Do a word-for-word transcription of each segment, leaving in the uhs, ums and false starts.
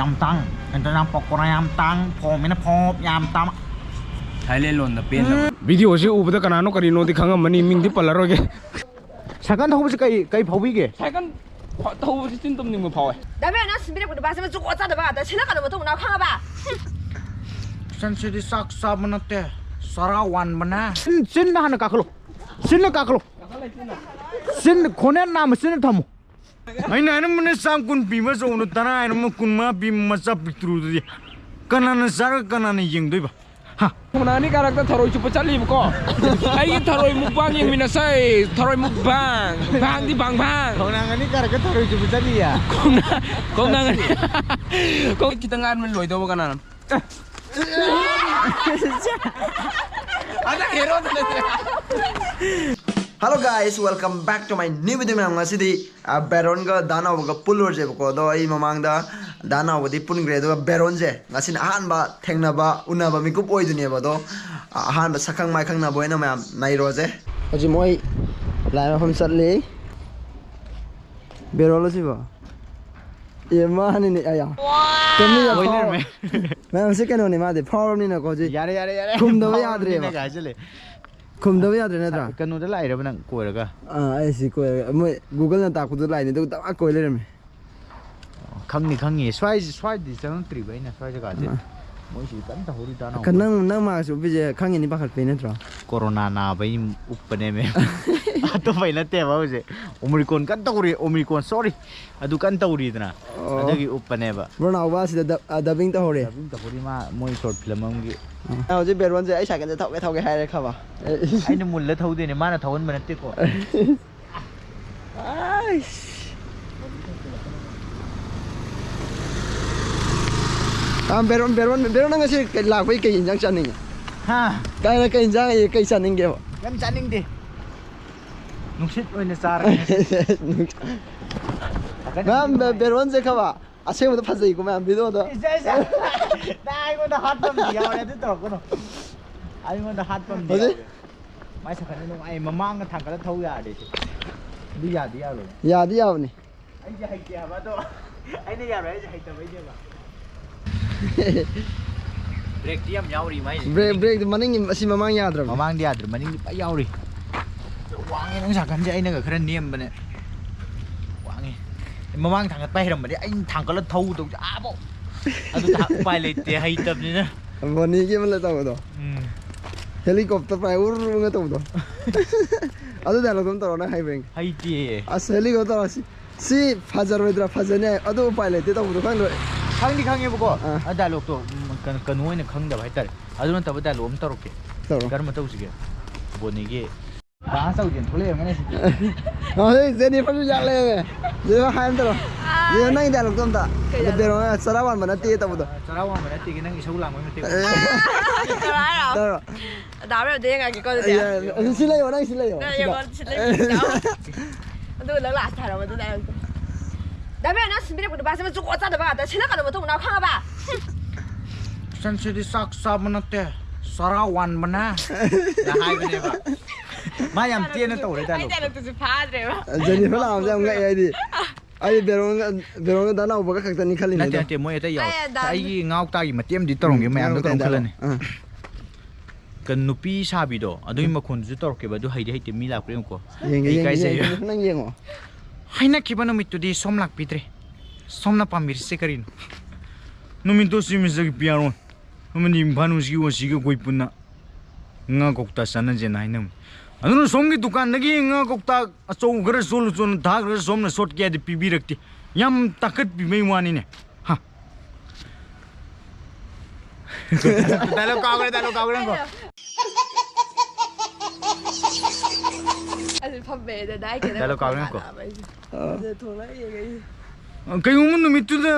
ꯌꯥꯝ ꯇꯥꯡ꯫ ꯀꯩꯅꯣ, ꯌꯥꯝ ꯄꯀꯣꯔꯥ ꯌꯥꯝ ꯇꯥꯡ, ꯐꯣꯝꯁꯤꯅ ꯐꯣꯞ ꯌꯥꯝ ꯇꯥꯡ꯫ ꯊꯥꯏꯂꯦꯟ ꯂꯣꯟꯗ ꯄꯦꯟꯗꯕ꯫ ꯚꯤꯗꯤꯑꯣꯁꯤ ꯎꯕꯗ ꯀꯅꯥꯅꯣ ꯀꯔꯤꯅꯣꯗꯤ ꯈꯪꯉꯝꯃꯅꯤ, ꯃꯤꯡꯗꯤ ꯄꯜꯂꯔꯣꯏꯒꯦ꯫ ꯁꯥꯏꯀꯜ ꯊꯧꯕꯁꯤ ꯀꯩ, ꯀꯩ ꯐꯥꯎꯕꯤꯒꯦ? ꯁꯥꯏꯀꯜ ꯊꯧꯕꯁꯤ ꯆꯤꯟ ꯇꯨꯝꯅꯤꯡꯕ ꯐꯥꯎꯋꯦ꯫ ꯗꯥ ꯕꯦꯅꯁ ꯄꯤꯔꯛꯄ ꯅꯨꯄꯥꯁꯦ ꯃꯆꯨ ꯀꯣꯠ ꯆꯥꯗꯕ ꯉꯥꯛꯇ꯫ ꯁꯤꯅ ꯀꯩꯅꯣ ꯃꯇꯧ ꯃꯅꯥꯎ ꯈꯪꯉꯕ? ꯁꯟꯁꯤꯗꯤ ꯆꯥꯛ ꯆꯥꯕ ꯅꯠꯇꯦ, ꯆꯔꯥ ꯋꯥꯟꯕꯅꯦ꯫ ꯆꯤꯟ, ꯆꯤꯟꯗ ꯍꯥꯟꯅ ꯀꯥꯈꯠꯂꯣ꯫ ꯆꯤꯟꯗ ꯀꯥꯈꯠꯂꯣ꯫ ꯆꯤꯟ, ꯈꯣꯟꯖꯦꯜ ꯅꯥꯝꯃ ꯆꯤꯟꯗ ꯊꯝꯃꯣ꯫ ꯑꯩꯅ ꯍꯥꯏꯔꯝꯕꯅꯦ ꯆꯥꯝ ꯀꯨꯟ ꯄꯤꯕ ꯆꯧꯅ ꯇꯔꯥ ꯍꯥꯏꯔꯝꯃ, ꯀꯨꯟ ꯃꯉꯥ ꯄꯤ ꯃꯆꯥ ꯄꯤꯛꯇ꯭ꯔꯨꯗꯨꯗꯤ꯫ ꯀꯅꯥꯅ ꯆꯥꯔꯒ ꯀꯅꯥꯅ ꯌꯦꯡꯗꯣꯏꯕ? ꯍꯥ? ꯈꯣꯡꯅꯥꯡ ꯑꯅꯤ ꯀꯥꯔꯛꯇ ꯊꯔꯣꯏ ꯆꯨꯞꯄ ꯆꯠꯂꯤꯕꯀꯣ꯫ ꯑꯩꯒꯤ ꯊꯔꯣꯏ ꯃꯨꯛꯕꯥꯡ ꯌꯦꯡꯃꯤꯟꯅꯁꯦ꯫ ꯊꯔꯣꯏ ꯃꯨꯛꯕꯥꯡ꯫ ꯕꯥꯡꯗꯤ ꯕꯥꯡ ꯕꯥꯡ꯫ ꯈꯣꯡꯅꯥꯡ ꯑꯅꯤ ꯀꯥꯔꯛꯇ ꯊꯔꯣꯏ ꯆꯨꯞꯄ ꯆꯠꯂꯤꯌꯦ? ꯈꯣꯡꯅꯥꯡ, ꯈꯣꯡꯅꯥꯡ ꯑꯅꯤ꯫ ꯈꯣꯡ ꯈꯤꯇꯪ ꯉꯥꯏꯔꯝꯃꯦ ꯂꯣꯏꯗꯧꯕ ꯀꯅꯥꯅꯣ? ꯑꯗ ꯍꯦꯔꯣꯗ ꯅꯠꯇꯦ꯫ Hello guys, welcome back to my new video. ꯃꯌꯥꯝ, ꯉꯁꯤꯗꯤ, ꯑ, ꯕꯦꯔꯣꯟꯒ ꯗꯥ ꯅꯥꯎꯕꯒ ꯄꯨꯜꯂꯨꯔꯁꯦꯕꯀꯣ꯫ ꯑꯗꯣ ꯑꯩ ꯃꯃꯥꯡꯗ ꯗꯥ ꯅꯥꯎꯕꯗꯤ ꯄꯨꯟꯈ꯭ꯔꯦ, ꯑꯗꯨꯒ ꯕꯦꯔꯣꯟꯁꯦ ꯉꯁꯤꯅ ꯑꯍꯥꯟꯕ ꯊꯦꯡꯅꯕ, ꯎꯅꯕ ꯃꯤꯀꯨꯞ ꯑꯣꯏꯗꯣꯏꯅꯦꯕ꯫ ꯑꯗꯣ, ꯑ, ꯑꯍꯥꯟꯕ ꯁꯛꯈꯪ ꯃꯥꯏꯈꯪꯅꯕ ꯑꯣꯏꯅ ꯃꯌꯥꯝ ꯅꯩꯔꯣꯁꯦ꯫ ꯍꯧꯖꯤꯛ ꯃꯣꯏ ꯂꯥꯏ ꯃꯐꯝ ꯆꯠꯂꯤ꯫ ꯕꯦꯔꯣꯜꯂꯣ ꯁꯤꯕꯣ? ꯑꯦ, ꯃꯥꯅꯤꯅꯦ꯫ ꯑꯌꯥ꯫ ꯇꯨꯝꯃꯤ ꯌꯥ, ꯂꯣꯏ ꯐꯥꯎ-, ꯂꯩꯔꯝꯃꯦ꯫ ꯃꯌꯥꯝꯁꯦ ꯀꯩꯅꯣꯅꯦ, ꯃꯥꯗꯤ ꯐꯥꯎꯔꯕꯅꯤꯅꯀꯣ ꯍꯧꯖꯤꯛ꯫ ꯌꯥꯔꯦ, ꯌꯥꯔꯦ, ꯌꯥꯔꯦ꯫ ꯈꯨꯝꯗꯕ ꯌꯥꯗ꯭ꯔꯦꯕ꯫ ꯐꯥꯎꯔꯕꯅꯤꯅꯒ ꯍꯥꯏꯖꯜꯂꯦ꯫ ꯈꯨꯝꯗꯕ ꯌꯥꯗ꯭ꯔꯦ ꯅꯠꯇ꯭ꯔꯥ? ꯀꯩꯅꯣꯗ ꯂꯥꯛꯏꯔꯕ ꯅꯪ ꯀꯣꯏꯔꯒ? ꯑꯥ, ꯑꯩ ꯁꯤ ꯀꯣꯏꯔꯒ꯫ ꯃꯣꯏ Google-ꯅ ꯇꯥꯛꯄꯗꯣ ꯂꯥꯛꯏꯅꯦ, ꯑꯗꯨꯒ ꯗꯛ ꯀꯣꯏ ꯂꯩꯔꯝꯃꯦ꯫ ꯑꯣ, ꯈꯪꯅꯤ, ꯈꯪꯉꯤ꯫ ꯁ꯭ꯋꯥꯏꯁꯤ, ꯁ꯭ꯋꯥꯏꯗꯤ ꯆꯪꯉꯛꯇ꯭ꯔꯤꯕ ꯑꯩꯅ ꯁ꯭ꯋꯥꯏ ꯖꯒꯥꯁꯦ꯫ ꯑꯥ꯫ ꯃꯣꯏꯁꯤ ꯀꯟꯅ ꯇꯧꯍꯧꯔꯤ ꯗꯥ ꯅꯥꯎꯕ꯫ ꯀ-, ꯅꯪ, ꯅꯪ mask ꯎꯞꯄꯤꯁꯦ ꯈꯪꯉꯤꯅꯤ, ꯄꯥꯈꯠꯄꯩ ꯅꯠꯇ꯭ꯔꯣ? ꯀꯣꯔꯣꯅꯥ ꯅꯥꯕꯩ ꯎꯞꯄꯅꯦꯃꯦ꯫ ꯑꯇꯣꯞꯄꯩ ꯅꯠꯇꯦꯕ ꯍꯧꯖꯤꯛ꯫ Omicron ꯀꯟꯅ ꯇꯧꯔꯤ, Omicron, sorry꯫ ꯑꯗꯨ ꯀꯟꯅ ꯇꯧꯔꯤꯗꯅ꯫ ꯑꯣ꯫ ꯑꯗꯨꯒꯤ ꯎꯞꯄꯅꯦꯕ꯫ ꯕ꯭ꯔꯣ ꯅꯥꯎꯕ ꯑꯁꯤꯗ dub-, ꯑ, dubbing ꯇꯧꯍꯧꯔꯦ꯫ Dubbing ꯇꯧꯍꯧꯔꯤ ꯃꯥ, ꯃꯣꯏ short film ꯑꯃꯒꯤ꯫ ꯑ, ꯍꯧꯖꯤꯛ ꯕꯦꯔꯣꯟꯁꯦ ꯑꯩ ꯁꯥꯏꯀꯜꯁꯦ ꯊꯧꯒꯦ, ꯊꯧꯒꯦ ꯍꯥꯏꯔꯦ ꯈꯕ꯫ ꯑꯩꯅ ꯃꯨꯜꯂ ꯊꯧꯗꯣꯏꯅꯦ, ꯃꯥꯅ ꯊꯧꯍꯟꯕ ꯅꯠꯇꯦꯀꯣ꯫ ꯑꯥꯏꯁ꯫ ꯑ, ꯕꯦꯔꯣꯟ, ꯕꯦꯔꯣꯟ, ꯕꯦꯔꯣꯟ, ꯅꯪ ꯉꯁꯤ ꯀꯩ ꯂꯥꯛꯄꯩ ꯀꯩ ꯏꯟꯖꯥꯡ ꯆꯥꯅꯤꯡꯉꯤ? ꯍꯥ? ꯀꯥꯏꯅ ꯀꯩ ꯏꯟꯖꯥꯡ, ꯀꯩ ꯆꯥꯅꯤꯡꯒꯦꯕ? ꯀꯩꯝ ꯆꯥꯅꯤꯡꯗꯦ꯫ ꯅꯨꯡꯁꯤꯠ ꯑꯣꯏꯅ ꯆꯥꯔꯒꯦ ꯉꯁꯤ꯫ ꯃꯌꯥꯝ ꯕꯦ-, ꯕꯦꯔꯣꯟꯁꯦ ꯈꯕ ꯑꯁꯦꯡꯕꯗ ꯐꯖꯩꯀꯣ ꯃꯌꯥꯝ video-ꯗ꯫ ꯏꯁ, ꯏꯁ, ꯏꯁ꯫ ꯅꯪ ꯑꯩꯉꯣꯟꯗ ꯍꯥꯠꯄ ꯑꯃꯗꯤ ꯌꯥꯎꯔꯦ, ꯑꯗꯨ ꯇꯧꯔꯛꯀꯅꯨ꯫ ꯑꯩꯉꯣꯟꯗ ꯍꯥꯠꯄ ꯑꯃꯗꯤ ꯍꯧꯖꯤꯛ ꯌꯥꯎꯔꯦ꯫ ꯃꯥꯏ ꯁꯥꯏꯀꯜꯗꯤ ꯅꯨꯡꯉꯥꯏ, ꯃꯃꯥꯡꯒ ꯊꯥꯡꯒꯠꯂ ꯊꯧ ꯌꯥꯔꯗꯤ ꯁꯤ꯫ ꯑꯗꯨ ꯌꯥꯗꯤ ꯌꯥꯔꯣꯏ꯫ ꯌꯥꯗꯤ ꯌꯥꯕꯅꯤ꯫ ꯑꯩꯗꯤ ꯍꯩꯇꯦ ꯍꯥꯏꯕ ꯑꯗꯣ꯫ ꯑꯩꯅ ꯌꯥꯔꯣꯏ ꯍꯥꯏꯁꯦ ꯍꯩꯇꯕꯩꯅꯦꯕ꯫ ꯕ꯭ꯔꯦꯛꯇꯤ ꯌꯥꯝ ꯌꯥꯎꯔꯤ ꯃꯥꯏꯁꯦ꯫ ꯕ꯭ꯔꯦꯛ, ꯕ꯭ꯔꯦꯛꯇꯤ ꯃꯅꯤꯡꯒꯤ, ꯑꯁꯤ ꯃꯃꯥꯡ ꯌꯥꯗ꯭ꯔꯕꯅꯤ꯫ ꯃꯃꯥꯡꯗꯤ ꯌꯥꯗ꯭ꯔꯦ, ꯃꯅꯤꯡꯗꯤ ꯐꯖ ꯌꯥꯎꯔꯤ꯫ ꯋꯥꯡꯉꯦ ꯅꯪ ꯁꯥꯏꯀꯜꯁꯦ, ꯑꯩꯅꯒ ꯈꯔ ꯅꯦꯝꯕꯅꯦ꯫ ꯋꯥꯡꯉꯦ꯫ ꯃꯃꯥꯡ ꯊꯥꯡꯒꯠꯄ ꯍꯩꯔꯝꯕꯗꯤ ꯑꯩꯅ ꯊꯥꯡꯒꯠꯂ ꯊꯧꯗꯧꯁꯦ ꯑꯥꯕꯧ꯫ ꯑꯗꯨ ꯊꯥ-, ꯎꯄꯥꯏ ꯂꯩꯇꯦ, ꯍꯩꯇꯕꯅꯤꯅ꯫ ꯕꯣꯅꯤꯒꯤ ꯑꯃ ꯂꯩ ꯇꯧꯕꯗꯣ꯫ ꯎꯝ꯫ ꯍꯦꯂꯤꯀꯣꯞꯇꯔ ꯄꯥꯏ ꯎꯔꯨ ꯎꯔꯨꯒ ꯇꯧꯕꯗꯣ꯫ ꯑꯗꯨ ꯗꯥꯏꯂꯣꯛꯇꯣ ꯑꯃ ꯇꯧꯔꯣ ꯅꯪ ꯍꯩꯕ꯭ꯔꯥ ꯌꯦꯡꯒꯦ꯫ ꯍꯩꯇꯦ꯫ ꯑꯁ, ꯍꯦꯂꯤꯀꯣꯞꯇꯔ ꯁꯤ, ꯁꯤ ꯐꯖꯔꯣꯏꯗ꯭ꯔꯥ? ꯐꯖꯅꯤ ꯍꯥꯏ꯫ ꯑꯗꯨ ꯎꯄꯥꯏ ꯂꯩꯇꯦ ꯇꯧꯕꯗꯣ ꯈꯪꯗ꯭ꯔꯣ? ꯈꯪꯗꯤ ꯈꯪꯉꯦꯕꯀꯣ꯫ ꯑꯥ꯫ ꯑ, ꯗꯥꯏꯂꯣꯛꯇꯣ, ꯎꯝ, ꯀꯩꯅꯣ, ꯀꯩꯅꯣ ꯑꯣꯏꯅ ꯈꯪꯗꯕ ꯍꯥꯏꯇꯥꯔꯦ꯫ ꯑꯗꯨ ꯅꯠꯇꯕ ꯗꯥꯏꯂꯣꯛ ꯑꯃ ꯇꯧꯔꯛꯀꯦ꯫ ꯇꯧꯔꯣ꯫ ꯀꯔꯝꯕ ꯇꯧꯁꯤꯒꯦ? ꯕꯣꯅꯤꯒꯤ꯫ ꯗꯥꯟꯁ ꯇꯧꯁꯦꯅ ꯊꯣꯛꯂꯛꯏ ꯑꯣꯏꯔꯝꯒꯅꯤ ꯁꯤꯗꯤ꯫ ꯍꯧꯖꯤꯛ ꯖꯦꯅꯤꯐꯔꯁꯨ ꯌꯥꯠꯂꯦ꯫ ꯖꯦꯅꯤꯐꯔ ꯍꯥꯏ ꯑꯝꯇꯔꯣ? ꯖꯦꯅꯤꯐꯔ ꯅꯪꯒꯤ ꯗꯥꯏꯂꯣꯛꯇꯣ ꯑꯝꯇ꯫ ꯀꯩ ꯗꯥꯏꯂꯣꯛ? ꯕꯦꯔꯣꯅ ꯆꯔꯥ ꯋꯥꯟꯕ ꯅꯠꯇꯦ ꯇꯧꯕꯗꯣ꯫ ꯆꯔꯥ ꯋꯥꯟꯕ ꯅꯠꯇꯦꯒꯤ ꯅꯪ ꯏꯁꯧ ꯂꯥꯡꯕꯩ ꯃꯇꯦꯛ꯫ ꯑꯦ꯫ ꯆꯔꯥ ꯍꯥꯏꯔꯣ? ꯇꯧꯔꯣ꯫ ꯗꯥ ꯕꯦꯔꯣꯟꯗ ꯌꯦꯡꯉꯛꯑꯒꯦꯀꯣ ꯑꯗꯨꯗꯤ꯫ ꯑꯦ, ꯁꯤ ꯂꯩꯌꯣ, ꯅꯪ ꯁꯤ ꯂꯩꯌꯣ꯫ ꯅꯪ ꯁꯤꯗ꯫ ꯌꯦꯡꯉꯣ, ꯁꯤ ꯂꯩꯌꯣ, ꯁꯤ ꯂꯩꯌꯣ꯫ ꯑꯗꯨꯒ ꯅꯪ ꯂꯥꯁ ꯊꯥꯔꯛꯑꯣ ꯑꯗꯨꯗ ꯑꯩ꯫ ꯗꯥ ꯕꯦꯔꯣꯟꯗ ꯅꯪ ꯁꯤꯟꯕꯤꯔꯛꯄꯗꯣ ꯃꯥꯁꯦ ꯃꯆꯨ ꯀꯣꯠ ꯆꯥꯗꯕ ꯉꯥꯛꯇ ꯁꯤꯜꯂꯛꯀꯅꯣ ꯃꯇꯨꯡ ꯃꯅꯥꯎ ꯈꯪꯉꯕ? ꯁꯟꯁꯤꯗꯤ ꯆꯥꯛ ꯆꯥꯕ ꯅꯠꯇꯦ, ꯆꯔꯥ ꯋꯥꯟꯕꯅꯦ꯫ ꯅ ꯍꯥꯏꯕꯅꯦꯕ꯫ ꯃꯥ ꯌꯥꯝ ꯇꯦꯟꯅ ꯇꯧꯔꯦ ꯑꯩ ꯗꯥꯏꯂꯣꯛꯇꯣ꯫ ꯗꯥꯏꯂꯣꯛꯇꯨꯁꯨ ꯐꯥꯗ꯭ꯔꯦꯕ꯫ ꯖꯦꯅꯤꯐꯔ ꯂꯥꯛꯑꯕꯁꯦ ꯌꯥꯝ ꯉꯛꯑꯦ ꯑꯩꯗꯤ꯫ ꯑꯩ ꯕꯦꯔꯣꯟꯒ, ꯕꯦꯔꯣꯟꯒ ꯗꯥ ꯅꯥꯎꯕꯒ ꯈꯛꯇꯅꯤ ꯈꯜꯂꯤꯅꯦ ꯅꯠꯇꯦ, ꯑꯗꯣ꯫ ꯅꯠꯇꯦ, ꯃꯣꯏ ꯑꯇꯩ ꯌꯥꯎꯋꯦ꯫ ꯑꯩ ꯗꯥ ꯑꯩꯒꯤ ꯉꯥꯎ ꯇꯥꯒꯤ ꯃꯇꯦꯛ ꯑꯃꯗꯤ ꯇꯧꯔꯝꯒꯦ, ꯎꯝ, ꯃꯌꯥꯝꯗꯣ ꯉꯥꯎ ꯇꯥꯏ ꯀꯩꯅꯣꯝ ꯗꯥꯏꯂꯣꯛ꯫ ꯈꯜꯂꯅꯤ꯫ ꯑꯥ꯫ ꯀꯩꯅꯣ, ꯅꯨꯄꯤ ꯁꯥꯕꯤꯗꯣ, ꯑꯗꯨꯒꯤ ꯎꯝ꯫ ꯃꯈꯣꯟꯗꯨꯁꯨ ꯇꯧꯔꯛꯀꯦꯕ, ꯑꯗꯨ ꯍꯩꯗꯤ ꯍꯩꯇꯦ, ꯃꯤ ꯂꯥꯛꯄ꯭ꯔꯥ ꯌꯦꯡꯉꯨꯀꯣ꯫ ꯌꯦꯡꯒꯦ, ꯑꯩ ꯌꯦꯡꯒꯦ, ꯏꯀꯥꯏꯖꯩꯌꯦ꯫ ꯌꯦꯡꯒꯦ, ꯅꯪ ꯌꯦꯡꯉꯣ꯫ ꯍꯥꯏꯅꯈꯤꯕ ꯅꯨꯃꯤꯠꯇꯨꯗꯤ ꯁꯣꯝ ꯂꯥꯛꯄꯤꯗ꯭ꯔꯦ꯫ ꯁꯣꯝꯅ ꯄꯥꯝꯕꯤꯔꯤꯁꯦ ꯀꯔꯤꯅꯣ? ꯅꯨꯃꯤꯠꯇꯣ ꯁꯤ ꯃꯤꯁꯇꯔ ꯄꯤꯌꯥꯔꯣꯟ ꯑꯃꯗꯤ ꯏꯝꯐꯥꯜ ꯋꯦꯁꯀꯤ ꯑꯣ ꯁꯤꯒ ꯑꯩꯈꯣꯏ ꯄꯨꯟꯅ ꯉꯥ ꯀꯧꯇꯥ ꯆꯥꯅꯁꯦꯅ ꯍꯥꯏꯅꯕꯅꯤ꯫ ꯑꯗꯨꯅ ꯁꯣꯝꯒꯤ ꯗꯨꯀꯥꯟꯗꯒꯤ ꯉꯥ ꯀꯧꯇꯥ ꯑꯆꯧꯕ ꯈꯔ ꯆꯣꯜꯂꯨ ꯆꯣꯜꯂꯨ ꯊꯥꯈ꯭ꯔꯒ ꯁꯣꯝꯅ ꯁꯣꯠꯀꯦ ꯍꯥꯏꯗꯤ ꯄꯤꯕꯤꯔꯛꯇꯦ꯫ ꯌꯥꯝ ꯇꯥꯡꯈꯠꯄꯤꯕꯩ ꯋꯥꯅꯤꯅꯦ꯫ ꯍꯥ꯫ ꯗꯥꯏꯂꯣꯛ ꯀꯥꯎꯈ꯭ꯔꯦ, ꯗꯥꯏꯂꯣꯛ ꯀꯥꯎꯈ꯭ꯔꯦ ꯉꯥꯏꯈꯣ꯫ ꯑꯗꯨ ꯐꯝꯃꯦ, ꯑꯗꯨꯗ ꯑꯩ ꯀꯩꯅꯣ ꯗꯥꯏꯂꯣꯛ ꯀꯥꯎꯈ꯭ꯔꯦ ꯉꯥꯏꯈꯣ꯫ ꯂꯥꯛꯑꯕ ꯑꯩꯁꯦ꯫ ꯑꯥ꯫ ꯑꯗꯨ ꯊꯣꯛꯂꯛꯑ ꯌꯦꯡꯉꯛꯏꯁꯦ꯫ ꯀꯩꯒꯨꯝꯕ ꯅꯨꯃꯤꯠꯇꯨꯗ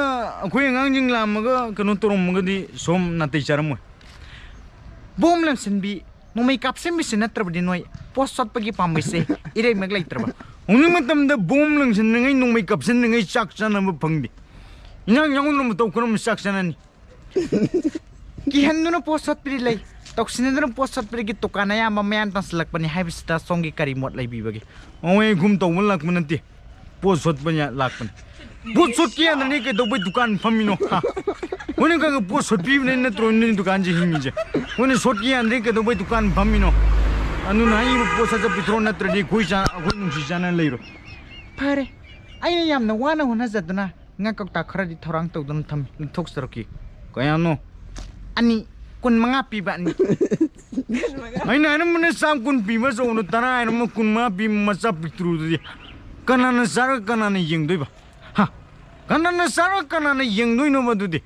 ꯑꯩꯈꯣꯏ ꯑꯉꯥꯡꯁꯤꯡ ꯂꯥꯛꯑꯝꯃꯒ ꯀꯩꯅꯣ ꯇꯧꯔꯝꯃꯒꯗꯤ ꯁꯣꯝ ꯅꯥꯇꯩ ꯆꯥꯔꯝꯃꯣꯏ꯫ ꯕꯣꯝ ꯂꯪꯁꯤꯟꯕꯤ, ꯅꯣꯡꯃꯩ ꯀꯥꯞꯁꯤꯟꯕꯤꯁꯤ ꯅꯠꯇ꯭ꯔꯕꯗꯤ ꯅꯣꯏ ꯄꯣꯠ ꯁꯣꯠꯄꯒꯤ ꯄꯥꯝꯕꯩꯁꯦ ꯏꯔꯩꯃꯛ ꯂꯩꯇ꯭ꯔꯕ꯫ ꯍꯧꯖꯤꯛ ꯃꯇꯝꯗ ꯕꯣꯝ ꯂꯪꯁꯤꯟꯅꯉꯩ, ꯅꯣꯡꯃꯩ ꯀꯥꯞꯁꯤꯟꯅꯉꯩ ꯆꯥꯛ ꯆꯥꯅꯕ ꯐꯪꯗꯦ꯫ ꯏꯟꯖꯥꯡ ꯌꯥꯎꯅ ꯃꯇꯧ ꯀꯔꯝꯅ ꯆꯥꯛ ꯆꯥꯅꯅꯤ? ꯀꯤꯍꯟꯗꯨꯅ ꯄꯣꯠ ꯁꯣꯠꯄꯗꯤ ꯂꯩ, ꯇꯧꯁꯤꯟꯅꯗꯨꯅ ꯄꯣꯠ ꯁꯣꯠꯄꯗꯒꯤ ꯗꯨꯀꯥꯟ ꯑꯌꯥꯝꯕ ꯃꯌꯥꯟ ꯇꯥꯁꯤꯜꯂꯛꯄꯅꯤ ꯍꯥꯏꯕꯁꯤꯗ ꯁꯣꯝꯒꯤ ꯀꯔꯤ ꯃꯣꯠ ꯂꯩꯕꯤꯕꯒꯦ? ꯃꯑꯣꯡ ꯈꯨꯝ ꯇꯧꯕ ꯂꯥꯛꯄ ꯅꯠꯇꯦ, ꯄꯣꯠ ꯁꯣꯠꯄ ꯌꯥ-, ꯂꯥꯛꯄꯅꯤ꯫ ꯄꯣꯠ ꯁꯣꯠꯀꯦ ꯌꯥꯗ꯭ꯔꯗꯤ ꯀꯩꯗꯧꯕꯩ ꯗꯨꯀꯥꯟ ꯐꯝꯃꯤꯅꯣ? ꯍꯥ? ꯃꯣꯏꯅ ꯈꯔ ꯈꯔ ꯄꯣꯠ ꯁꯣꯠꯄꯤꯕꯅꯦ ꯅꯠꯇ꯭ꯔꯣ ꯅꯣꯏ ꯗꯨꯀꯥꯟꯁꯦ ꯍꯤꯡꯉꯤꯁꯦ? ꯃꯣꯏꯅ ꯁꯣꯠꯀꯦ ꯌꯥꯗ꯭ꯔꯗꯤ ꯀꯩꯗꯧꯕꯩ ꯗꯨꯀꯥꯟ ꯐꯝꯃꯤꯅꯣ? ꯑꯗꯨꯅ ꯑꯩꯕꯨ ꯄꯣꯠ ꯁꯠ ꯁꯠ ꯄꯤꯊꯣꯔꯛꯑꯣ, ꯅꯠꯇ꯭ꯔꯗꯤ ꯑꯩꯈꯣꯏ ꯆꯥ-, ꯑꯩꯈꯣꯏ ꯅꯨꯡꯁꯤ ꯆꯥꯅ ꯂꯩꯔꯣꯏ꯫ ꯐꯔꯦ, ꯑꯩꯅ ꯌꯥꯝꯅ ꯋꯥꯅ ꯍꯣꯠꯅꯖꯗꯨꯅ ꯉꯥ ꯀꯧꯇꯥ ꯈꯔꯗꯤ ꯊꯧꯔꯥꯡ ꯇꯧꯗꯨꯅ ꯊꯝꯃꯤ, ꯂꯧꯊꯣꯛꯆꯔꯛꯈꯤ꯫ ꯀꯌꯥꯅꯣ? ꯑꯅꯤ, ꯀꯨꯟ ꯃꯉꯥ ꯄꯤꯕ ꯑꯅꯤ꯫ ꯑꯩꯅ ꯍꯥꯏꯔꯝꯕꯅꯦ ꯆꯥꯝ ꯀꯨꯟ ꯄꯤꯕ ꯑꯆꯧꯕꯗꯣ, ꯇꯔꯥ ꯍꯥꯏꯔꯝꯕ, ꯀꯨꯟ ꯃꯉꯥ ꯄꯤꯕ ꯃꯆꯥ ꯄꯤꯛꯇ꯭ꯔꯨꯗꯨꯗꯤ꯫ ꯀꯅꯥꯅ ꯆꯥꯔꯒ ꯀꯅꯥꯅ ꯌꯦꯡꯗꯣꯏꯕ? ꯍꯥ? ꯀꯅꯥꯅ ꯆꯥꯔꯒ ꯀꯅꯥꯅ ꯌꯦꯡꯗꯣꯏꯅꯣꯕ ꯑꯗꯨꯗꯤ?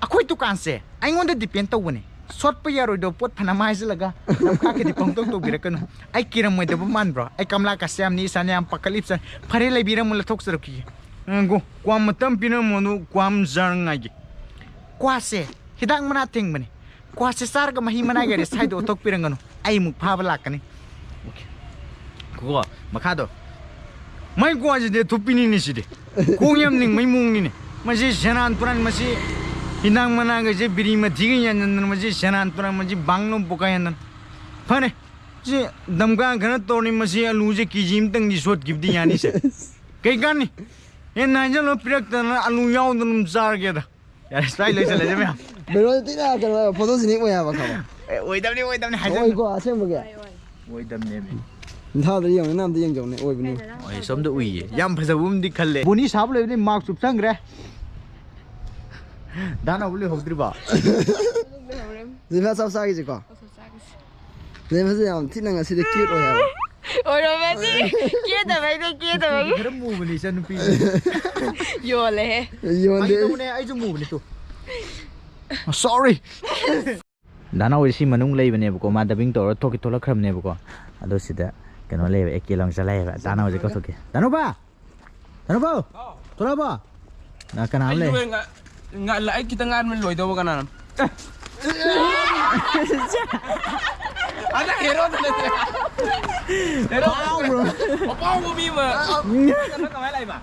ꯑꯩꯈꯣꯏ ꯗꯨꯀꯥꯟꯁꯦ ꯑꯩꯉꯣꯟꯗ depend ꯇꯧꯕꯅꯦ꯫ ꯁꯣꯠꯄ ꯌꯥꯔꯣꯏꯗꯕ ꯄꯣꯠ ꯐꯅ ꯍꯥꯏꯖꯤꯜꯂꯒ ꯅꯝꯈꯥꯛꯀꯤꯗꯤ ꯄꯪꯇꯧ ꯇꯧꯕꯤꯔꯛꯀꯅꯨ꯫ ꯑꯩ ꯀꯤꯔꯝꯃꯣꯏꯗꯕ ꯃꯥꯟꯕ꯭ꯔꯣ? ꯑꯩ ꯀꯃꯂꯥ ꯀꯥꯁ ꯌꯥꯝꯅꯤ, ꯏꯁꯥꯅ ꯌꯥꯝ ꯄꯥꯈꯠꯂꯤꯕ ꯆꯥꯅꯤ꯫ ꯐꯔꯦ, ꯂꯩꯕꯤꯔꯝꯃꯣ, ꯂꯧꯊꯣꯛꯆꯔꯛꯈꯤꯒꯦ꯫ ꯉꯥꯏꯈꯣ, ꯀ꯭ꯋꯥ ꯃꯇꯝ ꯄꯤꯔꯝꯃꯣ, ꯑꯗꯨ ꯀ꯭ꯋꯥ ꯑꯃ ꯆꯥꯔ ꯉꯥꯏꯒꯦ꯫ ꯀ꯭ꯋꯥꯁꯦ ꯍꯤꯗꯥꯛ ꯃꯅꯥ ꯊꯦꯡꯕꯅꯦ꯫ ꯀ꯭ꯋꯥꯁꯦ ꯆꯥꯔꯒ ꯃꯍꯤ ꯃꯅꯥꯏꯒ ꯔꯦꯁꯥꯏꯗꯣ ꯑꯣꯠꯊꯣꯛꯄꯤꯔꯝꯒꯅꯨ꯫ ꯑꯩ ꯑꯃꯨꯛ ꯐꯥꯕ ꯂꯥꯛꯀꯅꯤ꯫ ꯀꯣ, ꯃꯈꯥꯗꯣ꯫ ꯃꯥꯏ ꯀ꯭ꯋꯥꯁꯤꯗꯤ ꯑꯊꯨꯞꯄꯤꯅꯤꯅꯦ ꯁꯤꯗꯤ꯫ ꯀꯣꯡ ꯌꯥꯝ ꯂꯤꯡꯕꯩ ꯃꯑꯣꯡꯅꯤꯅꯦ꯫ ꯃꯁꯤ ꯁꯦꯔꯥꯟ ꯇꯨꯔꯥꯟ, ꯃꯁꯤ ꯍꯤꯗꯥꯛ ꯃꯅꯥꯒꯁꯦ ꯕꯤꯔꯤ ꯃꯊꯤꯒ ꯌꯥꯟꯖꯟꯗꯅ, ꯃꯁꯤ ꯁꯦꯔꯥꯟ ꯇꯨꯔꯥꯟ, ꯃꯁꯤ ꯕꯥꯡꯅꯣ ꯄꯣꯀꯥ ꯌꯥꯟꯗꯅ꯫ ꯐꯔꯦ, ꯁꯤ ꯗꯝꯀꯥ ꯈꯔ ꯇꯧꯔꯅꯤ, ꯃꯁꯤ ꯑꯂꯨꯁꯦ ꯀꯦ ꯖꯤ ꯑꯃꯇꯪꯗꯤ ꯁꯣꯠꯈꯤꯕꯗꯤ ꯌꯥꯅꯤꯁꯦ꯫ ꯀꯩ ꯀꯥꯟꯅꯤ? ꯍꯦꯟꯅ ꯍꯥꯏꯖꯜꯂꯣ, ꯄꯤꯔꯛꯇꯗꯅ ꯑꯂꯨ ꯌꯥꯎꯗꯅ ꯑꯗꯨꯝ ꯆꯥꯔꯒꯦꯗ꯫ ꯌꯥꯔꯦ, ꯁ꯭ꯋꯥꯏ ꯂꯣꯏꯁꯜꯂꯁꯦ ꯃꯌꯥꯝ꯫ ꯕꯦꯔꯣꯅꯤ ꯊꯤꯅ ꯀꯩꯅꯣ photogenic ꯑꯣꯏ ꯍꯥꯏꯕ ꯈꯪꯕ꯫ ꯑꯦ, ꯑꯣꯏꯗꯕꯅꯤ, ꯑꯣꯏꯗꯕꯅꯤ, ꯍꯥꯏꯖꯜꯂꯨ꯫ ꯑꯣꯏꯀꯣ, ꯑꯁꯦꯡꯕꯒꯤ꯫ ꯑꯣꯏꯗꯕꯅꯦꯃꯤ꯫ ꯏꯝꯐꯥꯜꯗ ꯌꯦꯡꯉꯨꯅꯦ, ꯑꯝꯇ ꯌꯦꯡꯖꯧꯅꯦ, ꯑꯣꯏꯕꯅꯤ꯫ ꯍꯣꯏ, ꯁꯣꯝꯗ ꯎꯏꯌꯦ꯫ ꯌꯥꯝ ꯐꯖꯕ ꯑꯃꯗꯤ ꯈꯜꯂꯦ꯫ ꯕꯣꯅꯤ ꯁꯥꯕ ꯂꯣꯏꯕꯗꯤ ꯃꯥꯛ ꯆꯨꯞꯁꯟꯈ꯭ꯔꯦ꯫ ꯗꯥ ꯅꯥꯎꯕ ꯂꯣꯏꯍꯧꯗ꯭ꯔꯤꯕꯣ? ꯖꯤꯐꯥ ꯆꯥꯛ ꯆꯥꯈꯤꯁꯤꯀꯣ꯫ ꯖꯤꯐꯥꯁꯦ ꯌꯥꯝ ꯊꯤꯅ ꯉꯁꯤꯗꯤ cute ꯑꯣꯏ ꯍꯥꯏꯕ꯫ ꯑꯣꯏꯔꯝꯃꯗꯤ꯫ ꯀꯦꯗꯕꯩꯅꯦ, ꯀꯦꯗꯕꯒꯤ꯫ ꯈꯔ ꯃꯨꯕꯅꯤ ꯏꯆꯟ ꯅꯨꯄꯤ꯫ ꯌꯣꯜꯂꯦꯍꯦ꯫ ꯌꯣꯟꯗꯦ꯫ ꯐꯥꯒꯤ ꯇꯧꯕꯅꯦ, ꯑꯩꯁꯨ ꯃꯨꯕꯅꯤ ꯇꯨ꯫ Sorry꯫ ꯗꯥ ꯅꯥꯎꯕꯁꯦ ꯁꯤ ꯃꯅꯨꯡ ꯂꯩꯕꯅꯦꯕꯀꯣ, ꯃꯥ dubbing ꯇꯧꯔ ꯊꯣꯛꯀꯦ ꯊꯣꯛꯂꯛꯈ꯭ꯔꯕꯅꯦꯕꯀꯣ꯫ ꯑꯗꯣ ꯁꯤꯗ ꯀꯩꯅꯣ ꯂꯩꯌꯦꯕ, ꯑꯦ ꯀꯦ ꯂꯪ ꯆꯠꯂꯛꯑꯦꯕ꯫ ꯗꯥ ꯅꯥꯎꯕꯁꯦ ꯀꯧꯊꯣꯛꯀꯦ꯫ ꯗꯥ ꯅꯥꯎꯕ! ꯗꯥ ꯅꯥꯎꯕ! ꯊꯣꯛꯂꯛꯑꯕꯣ? ꯅ ꯀꯅꯥ ꯑꯃ ꯑꯩ ꯂꯩ? ꯂꯣꯏ ꯉ-, ꯉ-, ꯑꯩ ꯈꯤꯇꯪ ꯉꯥꯏꯔꯝꯃꯦ ꯂꯣꯏꯗꯧꯕ ꯀꯅꯥꯅꯣ? ꯑꯗ ꯍꯦꯔꯣꯗ ꯅꯠꯇꯦ꯫ ꯍꯦꯔꯣ꯫ ꯑꯄꯥꯎꯕ ꯃꯤ ꯑꯃ꯫ ꯀꯃꯥꯏꯅ ꯂꯥꯛꯏꯕ?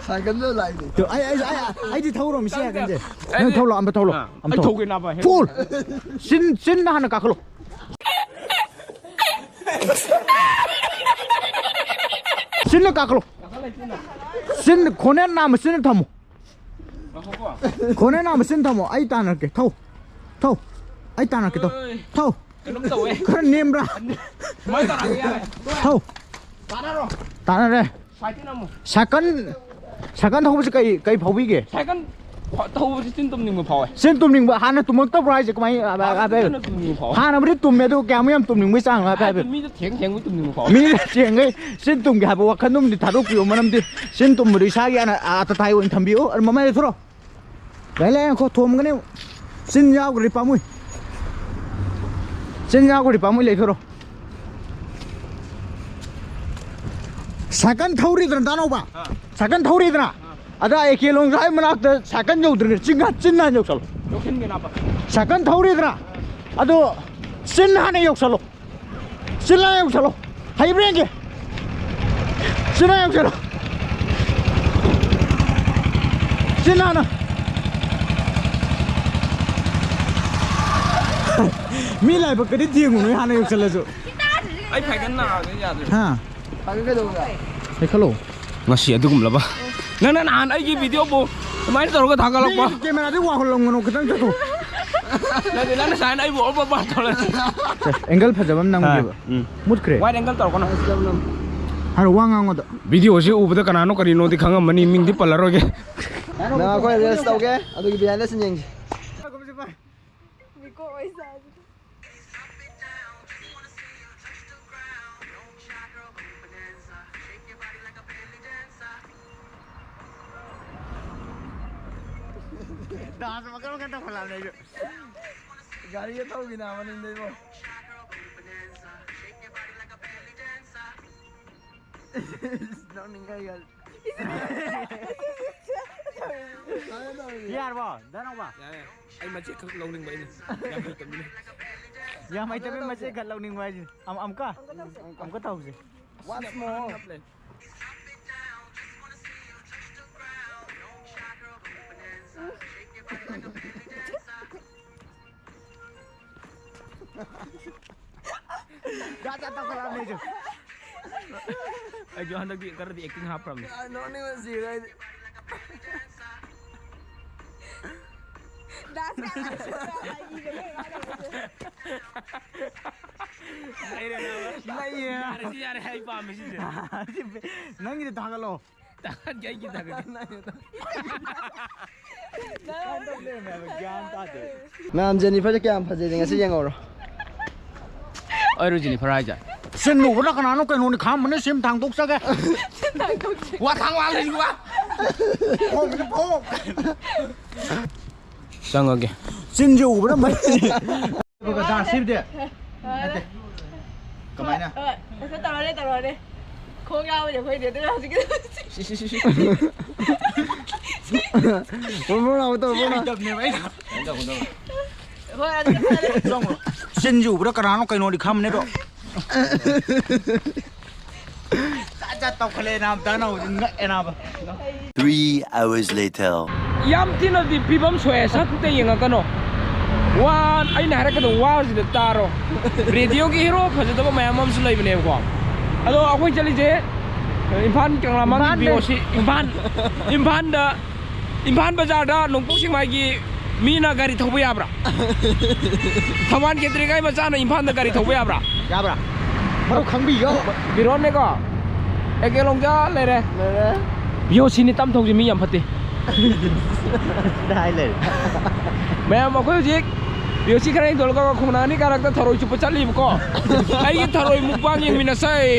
ꯁꯥꯏꯀꯜꯗ ꯂꯥꯛꯏꯅꯦ꯫ ꯇꯨ, ꯑꯩ, ꯑꯩ, ꯑꯩ, ꯑꯩꯗꯤ ꯊꯧꯔꯣ, ꯃꯤꯁꯤ ꯁꯥꯏꯀꯜꯁꯦ꯫ ꯑꯩ ꯅꯪ ꯊꯧꯂꯣ, ꯑꯝꯇ ꯊꯧꯂꯣ, ꯑꯥ, ꯑꯝꯇ ꯑꯩ ꯊꯧ꯫ ꯊꯧꯒꯦ ꯅꯥꯕ, ꯍꯦꯔꯣ꯫ Full! ꯆꯤꯟ, ꯆꯤꯟꯗ ꯍꯥꯟꯅ ꯀꯥꯈꯠꯂꯣ꯫ ꯆꯤꯟꯗ ꯀꯥꯈꯠꯂꯣ꯫ ꯆꯤꯟ ꯈꯣꯟꯅꯦ ꯅꯥꯝꯃ ꯆꯤꯟꯅ ꯊꯝꯃꯣ꯫ ꯈꯣꯟꯅꯦ ꯅꯥꯝꯃ ꯆꯤꯟ ꯊꯝꯃꯣ꯫ ꯑꯩ ꯇꯥꯟꯅꯔꯛꯀꯦ꯫ ꯊꯧ꯫ ꯊꯧ꯫ ꯑꯩ ꯇꯥꯟꯅꯔꯛꯀꯦ꯫ ꯊꯧ꯫ ꯊꯧ꯫ ꯀꯩꯅꯣꯝ ꯇꯧꯋꯦ꯫ ꯈꯔ ꯅꯦꯝꯕ꯭ꯔꯥ? ꯁꯨꯃꯥꯏꯅ ꯇꯧꯔꯛꯑꯒꯦ ꯌꯥꯔꯦ꯫ ꯊꯧ꯫ ꯇꯥꯟꯅꯔꯣ꯫ ꯇꯥꯟꯅꯔꯦ꯫ ꯁꯥꯏꯀꯜ ꯑꯃꯨꯛ꯫ ꯁꯥꯏꯀꯜ, ꯁꯥꯏꯀꯜ ꯊꯧꯕꯁꯦ ꯀꯩ, ꯀꯩ ꯐꯥꯎꯕꯤꯒꯦ? ꯁꯥꯏꯀꯜ ꯊꯧꯕꯁꯦ ꯆꯤꯟ ꯇꯨꯝꯅꯤꯡꯕ ꯐꯥꯎꯋꯦ꯫ ꯆꯤꯟ ꯇꯨꯝꯅꯤꯡꯕ ꯍꯥꯟꯅ ꯇꯨꯝꯃꯛꯇꯕ꯭ꯔꯣ ꯍꯥꯏꯁꯦ? ꯀꯃꯥꯏꯅ, ꯍꯥꯏꯐꯦꯠ, ꯍꯥꯏꯐꯦꯠ꯫ ꯍꯥꯟꯅ ꯆꯤꯟ ꯇꯨꯝꯅꯤꯡꯕ ꯐꯥꯎꯋꯦ꯫ ꯍꯥꯟꯅꯕꯨꯗꯤ ꯇꯨꯝꯃꯦ, ꯑꯗꯨ ꯀꯌꯥꯃꯨꯛ ꯌꯥꯝ ꯇꯨꯝꯅꯤꯡꯕꯒꯤ ꯆꯥꯡꯅꯣ ꯍꯥꯏꯐꯦꯠ, ꯍꯥꯏꯐꯦꯠ꯫ ꯃꯤꯗ ꯊꯦꯡ ꯊꯦꯡꯕ ꯇꯨꯝꯅꯤꯡꯕ ꯐꯥꯎꯋꯦ꯫ ꯃꯤꯅ ꯊꯦꯡꯈꯩ ꯆꯤꯟ ꯇꯨꯝꯒꯦ ꯍꯥꯏꯕ ꯋꯥꯈꯜꯗꯨꯝꯗꯤ ꯊꯥꯗꯣꯛꯄꯤꯌꯣ꯫ ꯃꯔꯝꯗꯤ ꯆꯤꯟ ꯇꯨꯝꯕꯗꯣ ꯏꯁꯥꯒꯤ ꯑꯅ-, ꯑꯇꯇꯥꯏ ꯑꯣꯏꯅ ꯊꯝꯕꯤꯌꯨ꯫ ꯑꯗꯨ ꯃꯃꯥꯏ ꯂꯩꯊꯣꯔꯣ꯫ ꯂꯩ, ꯂꯩ, ꯉꯥꯏꯈꯣ, ꯊꯣꯝꯒꯅꯤ꯫ ꯆꯤꯟ ꯌꯥꯎꯈ꯭ꯔꯗꯤ ꯄꯥꯝꯃꯨꯏ꯫ ꯆꯤꯟ ꯌꯥꯎꯈ꯭ꯔꯗꯤ ꯄꯥꯝꯃꯨꯏ, ꯂꯩꯊꯣꯔꯣ꯫ ꯁꯥꯏꯀꯜ ꯊꯧꯔꯤꯗꯅ, ꯗꯥ ꯅꯥꯎꯕ? ꯑꯥ꯫ ꯁꯥꯏꯀꯜ ꯊꯧꯔꯤꯗꯅ? ꯑꯥ꯫ ꯑꯗ ꯑꯦ ꯀꯦ ꯂꯣꯡꯖꯥꯏ ꯃꯅꯥꯛꯇ ꯁꯥꯏꯀꯜ ꯌꯧꯗ꯭ꯔꯤꯉꯩ ꯆꯤꯡ ꯍꯥꯟ-, ꯆꯤꯟ ꯍꯥꯟꯅ ꯌꯧꯁꯜꯂꯣ꯫ ꯌꯧꯁꯤꯟꯒꯦꯅꯕ꯫ ꯁꯥꯏꯀꯜ ꯊꯧꯔꯤꯗꯅ? ꯑꯗꯣ ꯆꯤꯟ ꯍꯥꯟꯅ ꯌꯧꯁꯜꯂꯣ꯫ ꯆꯤꯟ ꯍꯥꯟꯅ ꯌꯧꯁꯜꯂꯣ꯫ ꯍꯩꯕ꯭ꯔꯥ ꯌꯦꯡꯒꯦ꯫ ꯆꯤꯟ ꯍꯥꯟꯅ ꯌꯧꯁꯜꯂꯣ꯫ ꯆꯤꯟ ꯍꯥꯟꯅ꯫ ꯃꯤ ꯂꯥꯏꯕꯛꯀꯗꯤ ꯊꯦꯡꯉꯨꯅꯨ, ꯍꯥꯟꯅ ꯌꯧꯁꯜꯂꯁꯨ꯫ ꯑꯩ ꯐꯥꯏꯒꯟ ꯅꯥꯕꯗ ꯌꯥꯗ꯭ꯔꯦ꯫ ꯍꯥ? ꯐꯥꯏꯒꯟ ꯀꯩꯗꯧꯕ? ꯂꯩꯈꯠꯂꯣ꯫ ꯉꯁꯤ ꯑꯗꯨꯒꯨꯝꯂꯕ? ꯅꯪꯅ ꯅꯍꯥꯟ ꯑꯩꯒꯤ ꯚꯤꯗꯤꯑꯣꯕꯨ ꯑꯗꯨꯃꯥꯏꯅ ꯇꯧꯔꯒ ꯊꯥꯒꯠꯂꯛꯄ꯫ ꯃꯤꯒꯤ ꯀꯦꯃꯦꯔꯥꯗꯤ ꯋꯥꯡꯍꯜꯂꯝꯒꯅꯨ, ꯈꯤꯇꯪ ꯆꯠꯊꯣꯛ꯫ ꯅꯠꯇꯦ, ꯅꯪꯅ ꯁꯥꯏꯅ ꯑꯩꯕꯨ ꯑꯣꯕ ꯄꯥ ꯇꯧꯔ꯫ ꯑꯦꯡꯒꯜ ꯐꯖꯕ ꯑꯃ ꯅꯝꯒꯦꯕ꯫ ꯎꯝ꯫ ꯃꯨꯠꯈ꯭ꯔꯦ꯫ White angle ꯇꯧꯔꯛꯀꯅꯣ꯫ ꯍꯥꯏꯔꯣ, ꯋꯥ ꯉꯥꯡꯉꯣꯗ꯫ ꯚꯤꯗꯤꯑꯣꯁꯤ ꯎꯕꯗ ꯀꯅꯥꯅꯣ ꯀꯔꯤꯅꯣꯗꯤ ꯈꯪꯉꯝꯃꯅꯤ, ꯃꯤꯡꯗꯤ ꯄꯜꯂꯔꯣꯏꯒꯦ꯫ ꯅꯪ ꯑꯩꯈꯣꯏ ꯔꯤꯜꯁ ꯇꯧꯒꯦ, ꯑꯗꯨꯒꯤ behind the scene ꯌꯦꯡꯁꯤ꯫ ꯃꯤꯀꯣꯛ ꯑꯣꯏ ꯆꯥꯁꯦ꯫ Dance ꯃꯈꯜ ꯃꯈꯜ ꯇꯧꯈꯠꯂꯛꯑꯕꯅꯦ ꯑꯩꯁꯨ꯫ ꯒꯥꯔꯤꯒ ꯊꯧꯈꯤꯅ ꯃꯅꯤꯡꯗꯩꯕꯣ꯫ ꯅꯣꯛꯅꯤꯡꯉꯩꯒ꯫ ꯌꯥꯔꯕꯣ? ꯗꯥ ꯅꯥꯎꯕ? ꯌꯥꯔꯦ꯫ ꯑꯩ ꯃꯆꯦꯠ ꯈꯛ ꯂꯧꯅꯤꯡꯕ ꯑꯩꯅ꯫ ꯌꯥꯝ ꯍꯩꯇꯕꯅꯤꯅ꯫ ꯌꯥꯝ ꯍꯩꯇꯕꯩ ꯃꯆꯦꯠ ꯈꯛ ꯂꯧꯅꯤꯡꯕ ꯍꯥꯏꯁꯤꯅꯤ꯫ ꯑꯃ-, ꯑꯃꯨꯛꯀ? ꯑꯃꯨꯛꯀ ꯇꯧꯁꯦ꯫ Once more. ꯖꯥꯠ ꯖꯥꯠ ꯇꯧꯈꯠꯂꯛꯑꯕꯅꯦ ꯑꯩꯁꯨ꯫ ꯑꯩꯁꯨ ꯍꯟꯗꯛꯇꯤ ꯈꯔꯗꯤ acting ꯍꯥꯞꯈ꯭ꯔꯕꯅꯤ꯫ ꯅꯣꯛꯅꯤꯡꯕ ꯁꯤꯔꯦ ꯑꯩꯗꯤ꯫ ꯗꯥꯟꯁ ꯀꯥꯏꯅ ꯂꯩꯔꯦ ꯅꯥꯕ꯫ ꯂꯩꯌꯦ꯫ ꯌꯥꯔꯦ ꯁꯤ ꯌꯥꯔꯦ ꯑꯩ ꯄꯥꯝꯃꯦ ꯁꯤꯁꯦ꯫ ꯅꯪꯒꯤꯗꯤ ꯊꯥꯒꯠꯂꯣ꯫ ꯇꯥꯍꯟꯒꯦ ꯑꯩꯒꯤ ꯊꯥꯒꯠꯀꯦ꯫ ꯃꯌꯥꯝ ꯖꯦꯅꯤꯐꯔꯁꯦ ꯀꯌꯥꯝ ꯐꯖꯩ ꯉꯁꯤ ꯌꯦꯡꯍꯧꯔꯣ꯫ ꯑꯩꯔꯣ ꯖꯦꯅꯤꯐꯔ ꯍꯥꯏꯁꯦ꯫ ꯁꯤꯟ ꯎꯕꯗ ꯀꯅꯥꯅꯣ ꯀꯩꯅꯣꯅꯤ ꯈꯥꯝꯕꯅꯦ ꯁꯤꯝ ꯊꯥꯡꯗꯣꯛꯆꯒꯦ꯫ ꯋꯥ ꯊꯥꯡ ꯋꯥ ꯂꯩ ꯋꯥ꯫ ꯐꯣꯛꯅꯦ ꯐꯣꯛ꯫ ꯆꯪꯉꯒꯦ꯫ ꯆꯤꯟꯁꯦ ꯎꯕꯗ ꯃꯩ꯫ ꯁꯤꯕꯨꯗꯤ꯫ ꯅꯠꯇꯦ꯫ ꯀꯃꯥꯏꯅ? ꯍꯣꯏ ꯑꯩꯈꯣꯏ ꯇꯧꯔꯅꯦ ꯇꯧꯔꯅꯦ꯫ ꯈꯣꯡ ꯌꯥꯎꯕꯅꯦ ꯑꯩꯈꯣꯏꯗꯤ ꯑꯗꯨꯅ ꯍꯧꯖꯤꯛꯀꯤ꯫ ꯁꯤ ꯁꯤ ꯁꯤ ꯁꯤ꯫ ꯃꯣꯃꯣ ꯂꯥꯎ ꯇꯧ ꯃꯣꯃꯣ꯫ ꯇꯞꯅꯦꯕ ꯑꯩꯅ꯫ ꯍꯣꯏ ꯑꯗꯨ ꯐꯔꯦ꯫ ꯆꯤꯟꯁꯦ ꯎꯕꯗ ꯀꯅꯥꯅꯣ ꯀꯩꯅꯣꯗꯤ ꯈꯥꯝꯕꯅꯦ ꯑꯗꯣ꯫ ꯖꯥꯠ ꯖꯥꯠ ꯇꯧꯈꯠꯂꯛꯑꯦ ꯅꯥꯕ ꯇꯥꯅ ꯍꯧꯖꯤꯛ ꯉꯛꯑꯦ ꯅꯥꯕ꯫ Three hours later. ꯌꯥꯝ ꯊꯤꯅꯗꯤ ꯐꯤꯕꯝ ꯁꯣꯛꯑꯦ ꯁꯛꯇ ꯌꯦꯡꯉꯛꯀꯅꯣ꯫ ꯋꯥ ꯑꯩꯅ ꯍꯥꯏꯔꯛꯀꯗꯕ ꯋꯥꯁꯤꯗ ꯇꯥꯔꯣ꯫ ꯔꯦꯗꯤꯑꯣꯒꯤ ꯍꯤꯔꯣ ꯐꯖꯗꯕ ꯃꯌꯥꯝ ꯑꯃꯁꯨ ꯂꯩꯕꯅꯦꯕꯀꯣ꯫ ꯑꯗꯣ ꯑꯩꯈꯣꯏ ꯆꯠꯂꯤꯁꯦ ꯏꯝꯐꯥꯜ ꯀꯪꯂꯥ ꯃꯥꯡꯒꯤ ꯏꯝꯐꯥꯜꯗ꯫ ꯕꯤ ꯑꯣ ꯁꯤ ꯏꯝꯐꯥꯜ ꯏꯝꯐꯥꯜꯗ ꯏꯝꯐꯥꯜ ꯕꯖꯥꯔꯗ ꯅꯣꯡꯄꯣꯛ ꯁꯦꯛꯃꯥꯏꯒꯤ ꯃꯤꯅ ꯒꯥꯔꯤ ꯊꯧꯕ ꯌꯥꯕ꯭ꯔꯥ? ꯊꯧꯕꯥꯜ ꯀꯦꯟꯗ꯭ꯔꯤꯒꯥꯏ ꯃꯆꯥꯅ ꯏꯝꯐꯥꯜꯗ ꯒꯥꯔꯤ ꯊꯧꯕ ꯌꯥꯕ꯭ꯔꯥ? ꯌꯥꯕ꯭ꯔꯥ? ꯃꯔꯨꯞ ꯈꯪꯕꯤꯌꯣ꯫ ꯕꯤꯔꯣꯟꯅꯦꯀꯣ꯫ ꯑꯦ ꯀꯦ ꯂꯣꯡꯖꯥ ꯂꯩꯔꯦ꯫ ꯂꯩꯔꯦ꯫ ꯕꯤ ꯑꯣ ꯁꯤꯅꯤ ꯇꯝ ꯊꯧꯁꯤ ꯃꯤ ꯌꯥꯝ ꯐꯠꯇꯦ꯫ ꯁꯤꯗ ꯍꯥꯏ ꯂꯩꯔꯦ꯫ ꯃꯌꯥꯝ ꯑꯩꯈꯣꯏ ꯍꯧꯖꯤꯛ ꯕꯤ ꯑꯣ ꯁꯤ ꯈꯔ ꯍꯦꯟꯗꯣꯛꯂꯒ ꯈꯣꯡꯅꯥꯡ ꯑꯅꯤ ꯀꯥꯔꯛꯇ ꯊꯔꯣꯏ ꯆꯨꯞꯄ ꯆꯠꯂꯤꯕꯀꯣ꯫ ꯑꯩꯒꯤ ꯊꯔꯣꯏ ꯃꯨꯛꯕꯥꯡ ꯌꯦꯡꯃꯤꯟꯅꯁꯦ꯫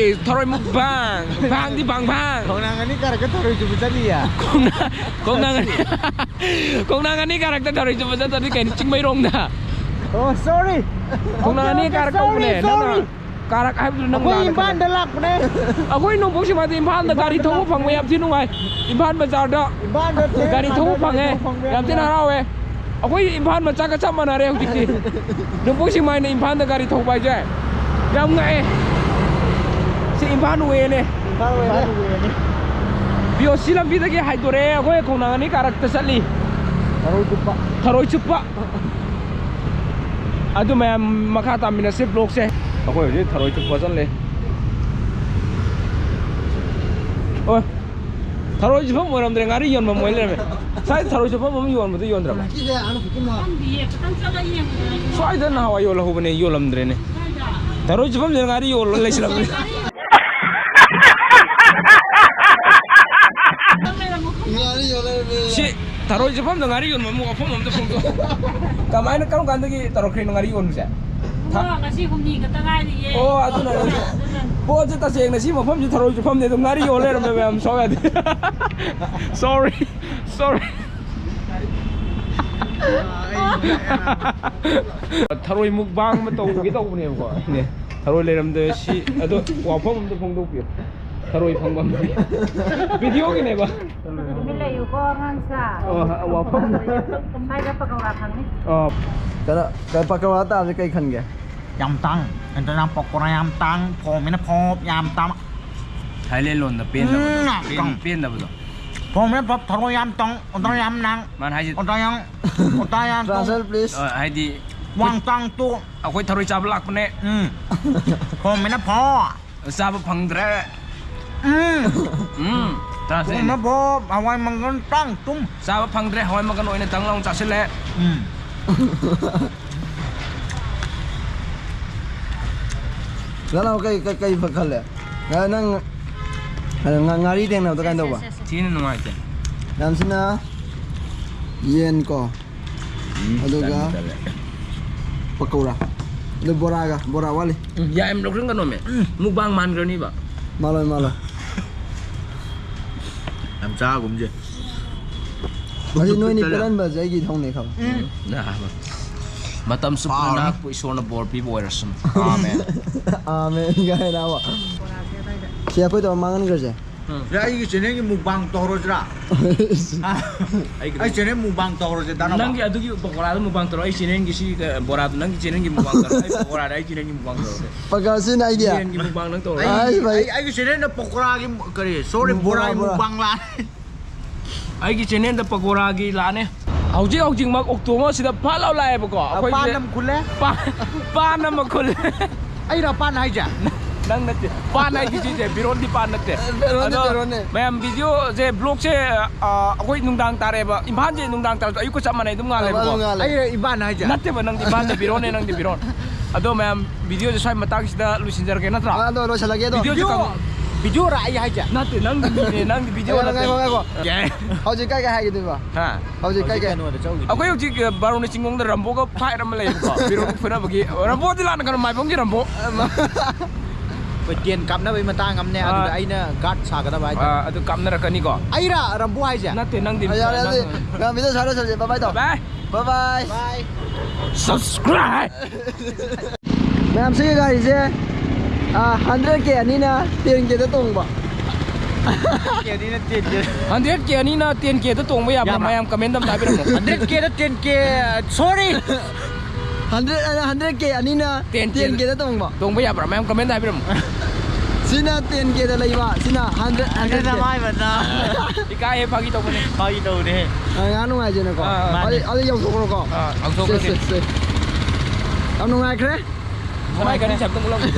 ꯊꯔꯣꯏ ꯃꯨꯛꯕꯥꯡ꯫ ꯕꯥꯡꯗꯤ ꯕꯥꯡ ꯕꯥꯡ꯫ ꯈꯣꯡꯅꯥꯡ ꯑꯅꯤ ꯀꯥꯔꯛꯇ ꯊꯔꯣꯏ ꯆꯨꯞꯄ ꯆꯠꯂꯤꯌꯦ꯫ ꯈꯣꯡꯅꯥꯡ ꯈꯣꯡꯅꯥꯡ ꯑꯅꯤ ꯈꯣꯡꯅꯥꯡ ꯑꯅꯤ ꯀꯥꯔꯛꯇ ꯊꯔꯣꯏ ꯆꯨꯞꯄ ꯆꯠꯇ꯭ꯔꯗꯤ ꯀꯩꯅꯣ ꯆꯤꯡꯃꯩꯔꯣꯡꯗ꯫ ꯑꯣ ꯁꯣꯔꯤ꯫ ꯈꯣꯡꯅꯥꯡ ꯑꯅꯤ ꯀꯥꯔꯛ ꯀꯧꯕꯅꯦ ꯅꯪꯅ꯫ ꯀꯥꯔꯛ ꯍꯥꯏꯕꯗꯨ ꯅꯪ ꯑꯩꯈꯣꯏ ꯂꯥꯟꯅ ꯏꯝꯐꯥꯜꯗ ꯈꯜꯂꯦ꯫ ꯂꯥꯛꯄꯅꯦ꯫ ꯑꯩꯈꯣꯏ ꯅꯣꯡꯄꯣꯛ ꯁꯦꯛꯃꯥꯏꯗ ꯏꯝꯐꯥꯜꯗ ꯒꯥꯔꯤ ꯊꯧꯕ ꯐꯪꯕ ꯌꯥꯝ ꯊꯤ ꯅꯨꯡꯉꯥꯏ꯫ ꯏꯝꯐꯥꯜ ꯕꯖꯥꯔꯗ ꯏꯝꯐꯥꯜꯗ ꯊꯦꯡꯅ ꯒꯥꯔꯤ ꯊꯧꯕ ꯒꯥꯔꯤ ꯐꯪꯉꯦ꯫ ꯊꯧꯕ ꯐꯪꯕ ꯌꯥꯝ ꯊꯤꯅ ꯌꯥꯝ ꯍꯔꯥꯎꯋꯦ꯫ ꯑꯩꯈꯣꯏ ꯏꯝꯐꯥꯜ ꯃꯆꯥꯒ ꯆꯞ ꯃꯥꯟꯅꯔꯦ ꯍꯧꯖꯤꯛꯇꯤ꯫ ꯅꯣꯡꯄꯣꯛ ꯁꯦꯛꯃꯥꯏꯅ ꯏꯝꯐꯥꯜꯗ ꯒꯥꯔꯤ ꯊꯧꯕ ꯍꯥꯏꯁꯦ ꯌꯥꯝ ꯉꯛꯑꯦ꯫ ꯁꯤ ꯏꯝꯐꯥꯜ ꯋꯦꯅꯦ꯫ ꯏꯝꯐꯥꯜ ꯋꯦꯅꯦ꯫ ꯕꯤ ꯑꯣ ꯁꯤ ꯂꯝꯕꯤꯗꯒꯤ ꯍꯥꯏꯗꯣꯔꯛꯑꯦ ꯑꯩꯈꯣꯏ ꯈꯣꯡꯅꯥꯡ ꯑꯅꯤ ꯀꯥꯔꯛꯇ ꯆꯠꯂꯤ꯫ ꯊꯔꯣꯏ ꯆꯨꯞꯄ꯫ ꯊꯔꯣꯏ ꯆꯨꯞꯄ꯫ ꯑꯗꯨ ꯃꯌꯥꯝ ꯃꯈꯥ ꯇꯥꯃꯤꯟꯅꯁꯦ ꯕ꯭ꯂꯣꯛꯁꯦ꯫ ꯑꯩꯈꯣꯏ ꯍꯧꯖꯤꯛ ꯊꯔꯣꯏ ꯆꯨꯞꯄ ꯆꯠꯂꯦ꯫ ꯑꯣ, ꯊꯔꯣꯏ ꯆꯨꯐꯝ ꯑꯣꯏꯔꯝꯗ꯭ꯔꯦ, ꯉꯥꯔꯤ ꯌꯣꯟꯐꯝ ꯑꯣꯏ ꯂꯩꯔꯝꯃꯦ꯫ ꯁ꯭ꯋꯥꯏꯗ ꯊꯔꯣꯏ ꯆꯨꯐꯝ ꯑꯃ ꯌꯣꯟꯕꯗꯣ ꯌꯣꯟꯗ꯭ꯔꯕ? ꯈꯪꯗꯤꯌꯦ, ꯈꯤꯇꯪ ꯆꯠꯂ ꯌꯦꯡꯕꯗ꯫ ꯁ꯭ꯋꯥꯏꯗ ꯅꯍꯥꯟꯋꯥꯏ ꯌꯣꯜꯍꯧꯕꯅꯦ, ꯌꯣꯜꯂꯝꯗ꯭ꯔꯦꯅꯦ꯫ ꯊꯔꯣꯏ ꯆꯨꯐꯝꯁꯤꯗ ꯉꯥꯔꯤ ꯌꯣꯜꯂ ꯂꯩꯁꯤꯜꯂꯝꯃꯦ꯫ ꯉꯥꯔꯤ ꯌꯣꯜꯂꯦ꯫ ꯁꯤ ꯊꯔꯣꯏ ꯆꯨꯐꯝꯗ ꯉꯥꯔꯤ ꯌꯣꯟꯕ ꯑꯃꯨꯛ ꯋꯥꯐꯝ ꯑꯝꯗ ꯐꯣꯡꯗꯣꯛ꯫ ꯀꯃꯥꯏꯅ, ꯀꯔꯝ ꯀꯥꯟꯗꯒꯤ ꯇꯧꯔꯛꯈ꯭ꯔꯤꯅꯣ ꯉꯥꯔꯤ ꯌꯣꯟꯕꯁꯦ? ꯊꯥ- ꯉꯁꯤ ꯍꯨꯝꯅꯤ ꯈꯛꯇ ꯉꯥꯏꯔꯤꯌꯦ꯫ ꯑꯣ, ꯑꯗꯨꯅ꯫ ꯑꯗꯨꯅ꯫ ꯄꯣꯠꯁꯦ ꯇꯁꯦꯡꯅ ꯁꯤ ꯃꯐꯝꯁꯤ ꯊꯔꯣꯏ ꯆꯨꯐꯝꯅꯦ, ꯑꯗꯨꯝ ꯉꯥꯔꯤ ꯌꯣꯜ ꯂꯩꯔꯝꯃꯦ ꯃꯌꯥꯝ, ꯁꯣꯏ ꯌꯥꯗꯦ꯫ Sorry, sorry꯫ ꯊꯔꯣꯏ ꯃꯨꯛꯕꯥꯡ ꯑꯃ ꯇꯧꯒꯦ ꯇꯧꯕꯅꯦꯕꯀꯣ ꯑꯩꯅꯦ꯫ ꯊꯔꯣꯏ ꯂꯩꯔꯝꯗꯦ ꯁꯤ, ꯑꯗꯣ ꯋꯥꯐꯝ ꯑꯝꯗ ꯐꯣꯡꯗꯣꯛꯄꯤꯌꯨ꯫ ꯊꯔꯣꯏ ꯐꯪꯐꯝ꯫ Videoꯒꯤꯅꯦꯕ꯫ ꯇꯨꯃꯤꯟ ꯂꯩꯌꯨꯀꯣ, ꯑꯉꯥꯡꯁꯥ꯫ ꯑꯣ, ꯋꯥꯐꯝ꯫ ꯁ꯭ꯋꯥꯏꯗ ꯄꯀꯧꯔꯥ ꯐꯪꯅꯤ꯫ ꯑꯣ꯫ ꯀꯩꯅꯣ, ꯀꯩ ꯄꯀꯧꯔꯥ ꯇꯥꯕꯁꯦ ꯀꯩ ꯈꯟꯒꯦ? ꯌꯥꯝ ꯇꯥꯡ꯫ ꯏꯟꯇꯔꯅꯦꯠ ꯄꯀꯧꯔꯥ ꯌꯥꯝ ꯇꯥꯡ꯫ ꯐꯣꯝꯁꯤꯅ ꯐꯣꯞ ꯌꯥꯝ ꯇꯥꯡ꯫ ꯊꯥꯏꯂꯦꯟ ꯂꯣꯟꯗ ꯄꯦꯟꯗꯕꯗꯣ꯫ ꯎꯝ, ꯌꯥꯝ ꯄꯦꯟ-, ꯇꯥꯡ꯫ ꯄꯦꯟꯗꯕꯗꯣ꯫ ꯐꯣꯝꯁꯤꯅ ꯐꯣꯞ, ꯊꯔꯣꯏ ꯌꯥꯝ ꯇꯥꯡ, ꯑꯣꯗꯔ ꯌꯥꯝ ꯅꯥꯡ꯫ ꯃꯥꯅ ꯍꯥꯏꯁꯦ꯫ ꯑꯣꯗꯔ ꯌꯥꯝ, ꯑꯣꯗꯔ ꯌꯥꯝ ꯇꯥꯡ꯫ Translate, please. ꯑ, ꯍꯥꯏꯗꯤ ꯋꯥꯡ ꯇꯥꯡ ꯇꯨ꯫ ꯑꯩꯈꯣꯏ ꯊꯔꯣꯏ ꯆꯥꯕ ꯂꯥꯛꯄꯅꯦ꯫ ꯎꯝ꯫ ꯐꯣꯝꯁꯤꯅ ꯐꯣꯞ꯫ ꯆꯥꯕ ꯐꯪꯗ꯭ꯔꯦ꯫ ꯎꯝ꯫ ꯎꯝ꯫ ꯆꯥꯁꯦ꯫ ꯄꯨꯅꯕ ꯍꯋꯥꯏ ꯃꯪꯒꯜ ꯇꯥꯡ ꯇꯨꯝ꯫ ꯆꯥꯕ ꯐꯪꯗ꯭ꯔꯦ, ꯍꯋꯥꯏ ꯃꯪꯒꯜ ꯑꯣꯏꯅ ꯇꯪ ꯂꯥꯎ ꯆꯥꯁꯤꯜꯂꯦ꯫ ꯎꯝ꯫ ꯅꯅꯥꯎ ꯀꯩ, ꯀꯩ, ꯀꯩ ꯈꯜꯂꯦ? ꯉ-, ꯅꯪ, ꯉ-, ꯉꯥꯔꯤ ꯊꯦꯡꯅꯕꯗꯣ ꯀꯃꯥꯏꯅ ꯇꯧꯕ? ꯊꯤꯅ ꯅꯨꯡꯉꯥꯏꯇꯦ꯫ ꯌꯥꯝꯁꯤꯅ ꯌꯦꯟ ꯀꯣ꯫ ꯎꯝ, ꯑꯗꯨꯒ ꯇꯜꯂꯦ, ꯇꯜꯂꯦ꯫ ꯄꯀꯧꯔꯥ꯫ ꯑꯗꯨ ꯕꯣꯔꯥꯒ, ꯕꯣꯔꯥ ꯋꯥꯠꯂꯤ꯫ ꯎꯝ, ꯌꯥꯝ ꯂꯧꯁꯤꯟꯒꯅꯣꯃꯦ꯫ ꯎꯝ꯫ ꯃꯨꯛꯕꯥꯡ ꯃꯥꯟꯈ꯭ꯔꯅꯤꯕ꯫ ꯃꯥꯜꯂꯣꯏ, ꯃꯥꯜꯂꯣꯏ꯫ ꯌꯥꯝ ꯆꯥꯒꯨꯝꯁꯦ꯫ ꯑꯗꯨ ꯅꯣꯏꯅꯤ ꯇꯜꯂꯦ꯫ ꯄꯦꯜꯍꯟꯕꯁꯦ ꯑꯩꯒꯤ ꯏꯊꯧꯅꯦ ꯈꯪꯉꯦ꯫ ꯎꯝ꯫ ꯅꯥꯕ꯫ ꯃꯇꯝ ꯆꯨꯞꯄꯗ ꯄꯥꯎ꯫ ꯅꯍꯥꯛꯄꯨ ꯏꯁꯣꯔꯅ ꯕꯣꯔ ꯄꯤꯕ ꯑꯣꯏꯔꯁꯅꯨ꯫ ꯑꯥꯃꯦꯟ꯫ ꯑꯥꯃꯦꯟ ꯀꯥꯏꯅ ꯑꯃ꯫ ꯁꯤ ꯑꯩꯈꯣꯏ ꯇꯧꯔ ꯃꯥꯡꯍꯟꯈ꯭ꯔꯁꯦ꯫ ꯎꯝ꯫ ꯁꯤꯗ ꯑꯩꯒꯤ ꯆꯦꯅꯦꯜꯒꯤ ꯃꯨꯛꯕꯥꯡ ꯇꯧꯍꯧꯔꯁꯤꯔꯥ? ꯍꯥ? ꯑꯩꯒꯤ ꯑꯩ ꯆꯦꯅꯦꯜ ꯃꯨꯛꯕꯥꯡ ꯇꯧꯍꯧꯔꯁꯦ, ꯗꯥ ꯅꯥꯎꯕ꯫ ꯅꯪꯒꯤ ꯑꯗꯨꯒꯤ ꯄꯀꯣꯔꯥꯗꯣ ꯃꯨꯛꯕꯥꯡ ꯇꯧꯔꯣ, ꯑꯩ ꯆꯦꯅꯦꯜꯒꯤ ꯁꯤ, ꯑ, ꯕꯣꯔꯥꯗꯣ ꯅꯪꯒꯤ ꯆꯦꯅꯦꯜꯒꯤ ꯃꯨꯛꯕꯥꯡ ꯇꯧꯔꯣ, ꯑꯩ ꯄꯀꯣꯔꯥꯗ ꯑꯩ ꯆꯦꯅꯦꯜꯒꯤ ꯃꯨꯛꯕꯥꯡ ꯇꯧꯔꯣ꯫ ꯄꯀꯥꯁꯤꯅ ꯑꯩꯗꯤ꯫ ꯌꯦꯟꯒꯤ ꯃꯨꯛꯕꯥꯡ ꯅꯪ ꯇꯧꯔꯣ꯫ ꯑꯩ, ꯑꯥꯏ, ꯚꯥꯏ꯫ ꯑꯩ, ꯑꯩꯒꯤ ꯆꯦꯅꯦꯜꯗ ꯄꯀꯣꯔꯥꯒꯤ ꯃꯨ-, ꯀꯔꯤ, sorry, ꯕꯣꯔꯥ, ꯕꯣꯔꯥꯒꯤ ꯕꯣꯔꯥ꯫ ꯃꯨꯛꯕꯥꯡ ꯂꯥꯛꯑꯅꯤ꯫ ꯑꯩꯒꯤ ꯆꯦꯅꯦꯜꯗ ꯄꯀꯣꯔꯥꯒꯤ ꯂꯥꯛꯑꯅꯤ꯫ ꯍꯧꯖꯤꯛ ꯍꯧꯖꯤꯛꯃꯛ ꯑꯣꯛꯇꯣ ꯑꯃ ꯁꯤꯗ ꯐꯠ ꯂꯥꯎ ꯂꯥꯛꯑꯦꯕꯀꯣ꯫ ꯑ, ꯑꯩꯈꯣꯏꯁꯦ ꯄꯥꯟ ꯑꯃ ꯈꯨꯜꯂꯦ꯫ ꯄꯥꯟ, ꯄꯥꯟ ꯑꯃ ꯈꯨꯜꯂꯦ꯫ ꯑꯩꯔꯣ ꯄꯥꯟ ꯍꯥꯏꯁꯦ? ꯅꯪ ꯅꯠꯇꯦ꯫ ꯄꯥꯟ ꯍꯥꯏꯗꯤ ꯁꯤꯁꯦ, ꯕꯤꯔꯣꯟꯗꯤ ꯄꯥꯟ ꯅꯠꯇꯦ꯫ ꯕꯤꯔꯣꯟꯅꯦ, ꯑꯗꯣ ꯕꯤꯔꯣꯟꯅꯦ꯫ ꯃꯌꯥꯝ, ꯚꯤꯗꯤꯑꯣꯁꯦ, ꯕ꯭ꯂꯣꯛꯁꯦ, ꯑ, ꯑꯩꯈꯣꯏ ꯅꯨꯡꯗꯥꯡ ꯇꯥꯔꯦꯕ꯫ ꯏꯝꯐꯥꯜꯁꯦ ꯅꯨꯡꯗꯥꯡ ꯇꯥꯔꯁꯨ ꯑꯌꯨꯛꯀ ꯆꯞ ꯃꯥꯟꯅꯩ, ꯑꯗꯨꯝ ꯉꯥꯜꯂꯦꯕꯀꯣ꯫ ꯑꯗꯨꯝ ꯉꯥꯜꯂꯦ꯫ ꯑꯩ ꯏꯝꯐꯥꯜ ꯍꯥꯏꯁꯦ? ꯅꯠꯇꯦꯕ, ꯅꯪꯗꯤ ꯏꯝꯐꯥꯜꯗ ꯕꯤꯔꯣꯟꯅꯦ, ꯅꯪꯗꯤ ꯕꯤꯔꯣꯟ꯫ ꯑꯗꯣ ꯃꯌꯥꯝ, ꯚꯤꯗꯤꯑꯣꯁꯦ ꯁ꯭ꯋꯥꯏ ꯃꯇꯥꯡꯁꯤꯗ ꯂꯣꯏꯁꯤꯟꯖꯔꯒꯦ, ꯅꯠꯇ꯭ꯔꯥ? ꯑ, ꯑꯗꯣ ꯂꯣꯏꯁꯤꯜꯂꯒꯦ ꯑꯗꯣ꯫ ꯚꯤꯗꯤꯑꯣꯁꯦ ꯀꯪ- ꯚꯤꯗꯤꯑꯣꯔꯥ ꯑꯩ ꯍꯥꯏꯁꯦ? ꯅꯠꯇꯦ, ꯅꯪꯒꯤꯅꯦ, ꯅꯪꯒꯤ ꯚꯤꯗꯤꯑꯣ ꯉꯥꯏꯈꯣ, ꯅꯠꯇꯦ꯫ ꯉꯥꯏꯈꯣ, ꯉꯥꯏꯈꯣ꯫ ꯀꯩ? ꯍꯧꯖꯤꯛ ꯀꯥꯏ ꯀꯥꯏ ꯍꯥꯏꯒꯗꯣꯏꯕ? ꯍꯥ? ꯍꯧꯖꯤꯛ ꯀꯥꯏ ꯀꯥꯏ? ꯀꯩꯅꯣꯗ ꯆꯧꯒꯤꯗꯣ꯫ ꯑꯩꯈꯣꯏ ꯍꯧꯖꯤꯛ, ꯑ, ꯕꯥꯔꯣꯅꯤ ꯆꯤꯡꯈꯣꯡꯗ ꯔꯝꯕꯣꯒ ꯐꯥꯏꯠ ꯑꯃ ꯂꯩꯌꯦꯕꯀꯣ, ꯕꯤꯔꯣꯟ ꯐꯨꯅꯕꯒꯤ꯫ ꯔꯝꯕꯣꯗꯤ ꯂꯥꯟꯅ ꯀꯩꯅꯣ, ꯃꯥꯏꯕꯝꯒꯤ ꯔꯝꯕꯣ꯫ ꯑꯩꯈꯣꯏ ꯇꯦꯟ ꯀꯥꯞꯅꯕꯒꯤ ꯃꯇꯥꯡ ꯑꯃꯅꯦ, ꯑꯥ꯫ ꯑꯗꯨꯗ ꯑꯩꯅ ꯒꯥꯔꯗ ꯁꯥꯒꯗꯕ ꯍꯥꯏꯇꯥꯔꯦ꯫ ꯑꯥ, ꯑꯗꯨ ꯀꯥꯞꯅꯔꯛꯀꯅꯤꯀꯣ꯫ ꯑꯩꯔꯥ ꯔꯝꯕꯣ ꯍꯥꯏꯁꯦ? ꯅꯠꯇꯦ, ꯅꯪꯗꯤ ꯑ, ꯌꯥꯔꯦ, ꯑꯗꯨꯗꯤ ꯅꯪ ꯃꯌꯥꯝ ꯚꯤꯗꯤꯑꯣ ꯁꯥꯔ ꯂꯣꯏꯁꯤꯜꯂꯁꯦ꯫ ꯕꯥꯏ ꯕꯥꯏ ꯇꯧ꯫ ꯕꯥꯏ꯫ ꯕꯥꯏ ꯕꯥꯏ꯫ ꯕꯥꯏ꯫ Subscribe꯫ ꯃꯌꯥꯝ, ꯁꯤꯒꯤ ꯒꯥꯔꯤꯁꯦ, ꯑꯥ, ꯍꯟꯗ꯭ꯔꯦꯠ ꯀꯦ ꯑꯅꯤꯅ ꯇꯦꯟ ꯀꯦꯗ ꯇꯣꯡꯕ꯫ ꯀꯦ ꯑꯅꯤꯅ ꯇꯦꯟ ꯀꯦ꯫ ꯍꯟꯗ꯭ꯔꯦꯠ ꯀꯦ ꯑꯅꯤꯅ ꯇꯦꯟ ꯀꯦꯗ ꯇꯣꯡꯕ ꯌꯥꯕ꯭ꯔꯥ? ꯌꯥꯕ꯭ꯔꯥ? ꯃꯌꯥꯝ ꯀꯃꯦꯟꯗ ꯑꯝꯇ ꯍꯥꯏꯕꯤꯔꯝꯃꯣ꯫ ꯍꯟꯗ꯭ꯔꯦꯠ ꯀꯦꯗ ꯇꯦꯟ ꯀꯦ, sorry꯫ ꯍꯟꯗ꯭ꯔꯦꯠ, ꯑ, ꯍꯟꯗ꯭ꯔꯦꯠ ꯀꯦ ꯑꯅꯤꯅ ꯇꯦꯟ ꯀꯦ ꯇꯦꯟ ꯀꯦꯗ ꯇꯣꯡꯕ꯫ ꯇꯣꯡꯕ ꯌꯥꯕ꯭ꯔꯥ? ꯃꯌꯥꯝ ꯀꯃꯦꯟꯗ ꯍꯥꯏꯕꯤꯔꯝꯃꯣ꯫ ꯁꯤꯅ ꯇꯦꯟ ꯀꯦꯗ ꯂꯩꯕ, ꯁꯤꯅ ꯍꯟꯗ꯭ꯔꯦꯠ, ꯍꯟꯗ꯭ꯔꯦꯠ ꯀꯦ꯫ ꯅꯃꯥꯏ ꯃꯠꯇ꯫ ꯏꯀꯥꯏꯌꯦ, ꯐꯥꯒꯤ ꯇꯧꯕꯅꯦ꯫ ꯐꯥꯒꯤ ꯇꯧꯕꯅꯦ꯫ ꯑ, ꯉꯥꯏꯍꯥꯛ ꯅꯨꯡꯉꯥꯏꯖꯦꯅꯀꯣ꯫ ꯑꯥ, ꯑꯥ꯫ ꯑꯗꯨ, ꯑꯗꯨ ꯌꯧꯊꯣꯛꯈ꯭ꯔꯣꯀꯣ꯫ ꯑꯥ, ꯌꯧꯊꯣꯛꯈ꯭ꯔꯁꯤ꯫ ꯁꯦ, ꯁꯦ, ꯁꯦ꯫ ꯌꯥꯝ ꯅꯨꯡꯉꯥꯏꯈ꯭ꯔꯦ꯫ ꯅꯃꯥꯏ ꯒꯥꯔꯤꯁꯦ ꯑꯝꯇ ꯃꯨꯠꯂꯝꯒꯦ꯫